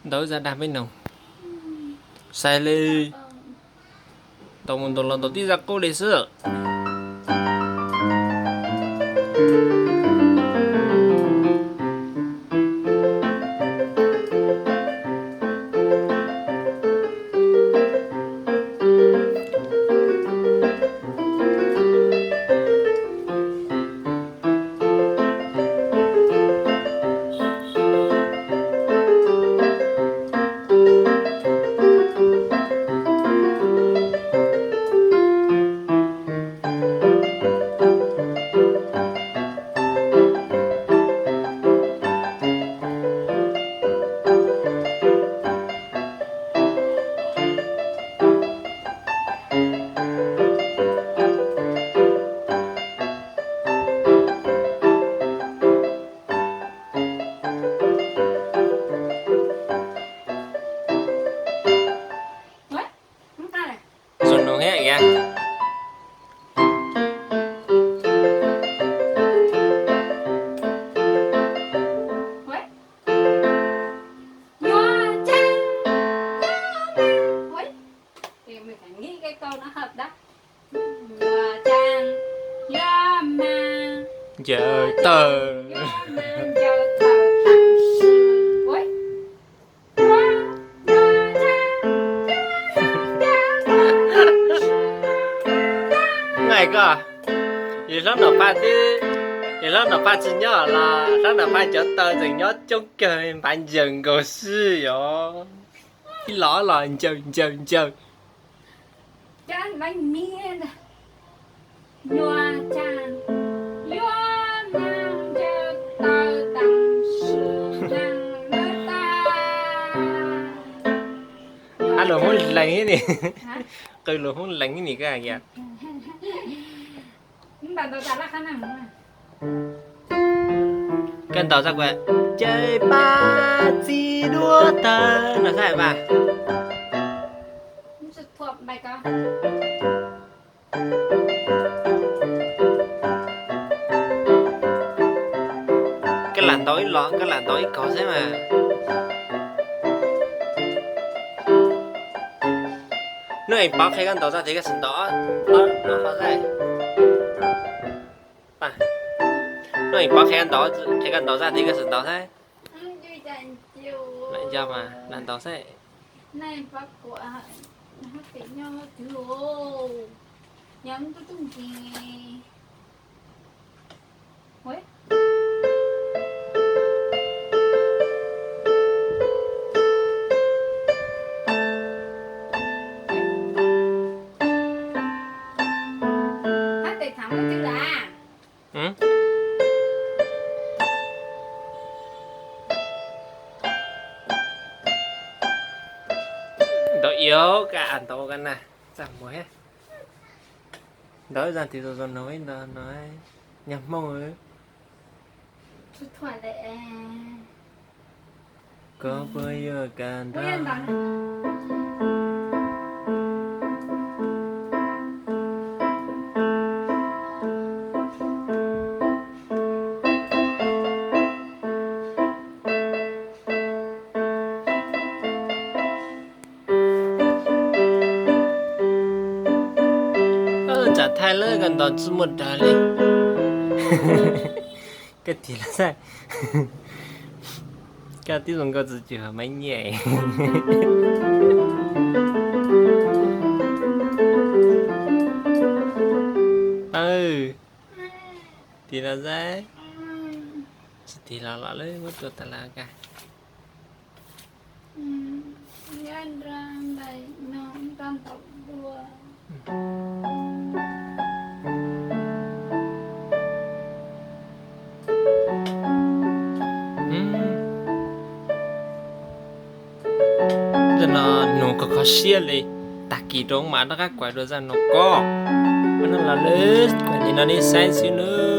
Ntaus zaj dag peb noog. Sai li. Ntaus mus ntaus los ntaus tib zaj qub li xwb. Zoo no thiab. Ncaws taw. Nqaij koj, yus hlob Nom Phaj twb, yus hlob Nom Phaj tsis nyob los hlob Nom Phaj ncaws taw tseem nyob coob kawg, npav ncaws nkaus xwb yom. Ib los los ncaws ncaws ncaws. Hab lus Hmoob lees ni, qw lus Hmoob lees ni koj hais kiag. Koj ntaus txaj kuv, caij pab txiv duab tawg no saib mas. Koj lam ntaus ib los, koj lam ntaus ib kaug xwb mas. Hnub es pov qhia koj ntaus txaj tes koj sim ntaus. Hnub es pov qhia, qhia koj ntaus txaj tes koj sim ntaus saib. Yog mas lam ntaus saib. Ntaus ib, koj ntaus ua koj na, txaj muag thiab. Ntaus ib zaj tes zoo zoo no, ib ntaus no, nyag Hmoob. Koj puas yuav kam nrog Tsam thaij lawm koj ntaus tsis muaj dag li. Koj tig los saib. Koj twb zoo nkauj txwv cwg maiv nyiaj. Tig los saib. Tsis tig los los lawm, muab tua tas los koj. Zaj no nug kho kho siab li, tag kis rau mas rov qab kuaim dua zaj no koj. Ua no los lawm, kuaim li no nej saib xwb nawb.